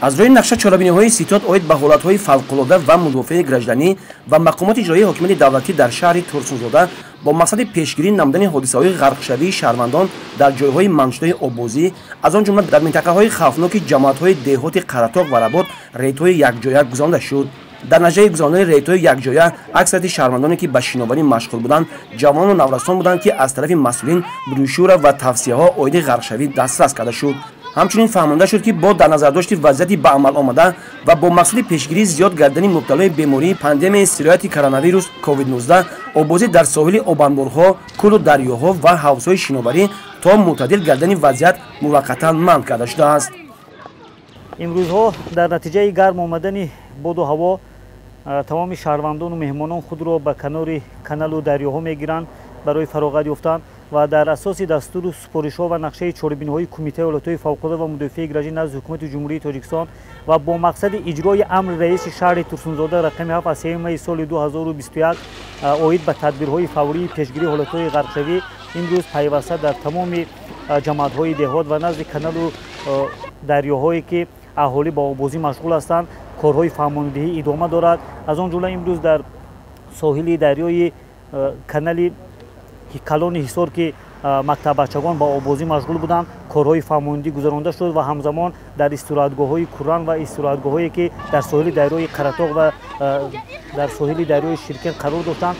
Аз рӯи нақша чорабиниҳои ситод оид ба ҳолатҳои фавқулода ва мудофиаи гражданӣ ва мақомоти иҷроии ҳокимияти давлатӣ дар шаҳри Турсунзода бо мақсади пешгирӣ намудани ҳодисаҳои ғарқшавии шаҳрвандон дар ҷойҳои манъшудаи оббозӣ, аз он ҷумла дар минтақаҳои хавфноки ҷамоатҳои деҳоти Қаратоқ ва Работ, рейдҳои якҷоя гузаронида шуд. Дар натиҷаи гузаронидани рейдҳои якҷоя аксарияти шаҳрвандоне, ки ба шиноварӣ машғул буданд, ҷавону наврасон буданд, ки аз тарафи масъулин брошюра ва тавсияҳо оиди ғарқшавӣ дастрас карда шуд. Ҳамчунин фаҳмонда шуд, ки бо дар назардошти вазъияти ба амал омада ва бо мақсади пешгирии зиёд гардани мубталои бемории пандемияи сирояти коронавирус COVID-19, оббозӣ дар соҳили обанборҳо, кӯлу дарёҳо ва ҳавзҳои шиноварӣ то мӯътадил гардани вазъият муваққатан манъ карда шудааст. Имрӯзҳо дар натиҷаи гарм омадани боду ҳаво тамоми шаҳрвандону меҳмонон худро ба канори каналу дарёҳо мегиранд барои фароғат ёфтан ва дар асоси дастуру супоришҳо ва нақшаи чорабиниҳои Кумитаи ҳолатҳои фавқулода ва мудофиаи гражданӣ назди Ҳукумати Ҷумҳурии Тоҷикистон ва бо мақсади иҷрои амри раиси шаҳри Турсунзода рақами 7 аз 3 майи соли 2021 оид ба тадбирҳои фаврии пешгирии ҳолатҳои ғарқшавӣ, имрӯз пайваста дар тамоми ҷамоатҳои деҳот ва назди каналу дарёҳое, ки аҳолӣ ба оббозӣ машғул ҳастанд, корҳои фаҳмондиҳӣ идома дорад. Аз он ҷумла имрӯз дар соҳили дарёи канали калони Ҳисор, ки мактаббачагон ба оббозӣ машғул буданд, корҳои фаҳмондӣ гузаронда шуд ва ҳамзамон дар истироҳатгоҳҳои Куран ва истироҳатгоҳҳое, ки дар соҳили дарёи Қаратоқ ва дар соҳили дарёи Ширкен қарор доштанд,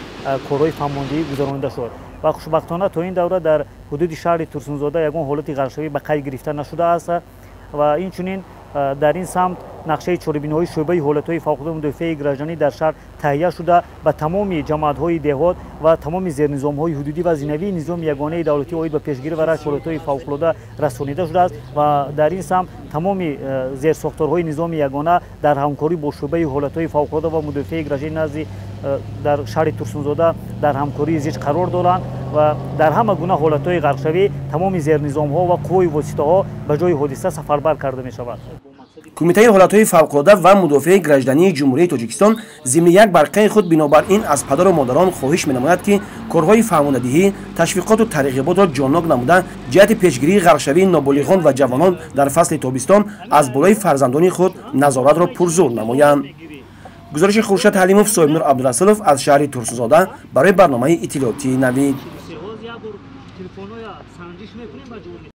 корҳои фаҳмондиҳӣ гузаронида шуд. Ва хушбахтона то ин давра дар ҳудуди шаҳри Турсунзода ягон ҳолати ғарқшавӣ ба қайд гирифта нашудааст. Ва инчунин дар ин самт нақшаи чорабиниҳои шӯъбаи ҳолатҳои фавқулода мудофиаи гражданӣ дар шаҳр таҳия шуда, ба тамоми ҷамоатҳои деҳот ва тамоми зернизомҳои ҳудудӣ ва зинавии низоми ягонаи давлатӣ оид ба пешгирӣ ва рафъи ҳолатҳои фавқулода расонида шудааст. Ва дар ин самт тамоми зерсохторҳои низоми ягона дар ҳамкорӣ бо шӯъбаи ҳолатҳои фавқулода ва мудофиаи гражданӣ назди дар шаҳри Турсунзода дар ҳамкории зич қарор доранд ва дар ҳама гуна ҳолатҳои ғарқшавӣ тамоми зернизомҳо ва қувваи воситаҳо ба ҷои ҳодиса сафарбар карда мешавад. Кумитаи ҳолатҳои фавқулода ва мудофиаи граждании Ҷумҳурии Тоҷикистон зимни як барқаи худ бинобар ин аз падару модарон хоҳиш менамояд, ки корҳои фаҳмонадиҳӣ, ташвиқоту тарғиботро ҷоннок намуда, ҷиҳати пешгирии ғарқшавии ноболиғон ва ҷавонон дар фасли тобистон аз болои фарзандони худ назоратро пурзур намоянд. Гузориши Хуршед Ҳалимов, Соҳибнур Абдурасулов аз шаҳри Турсунзода барои барномаи иттилоотии «Навид».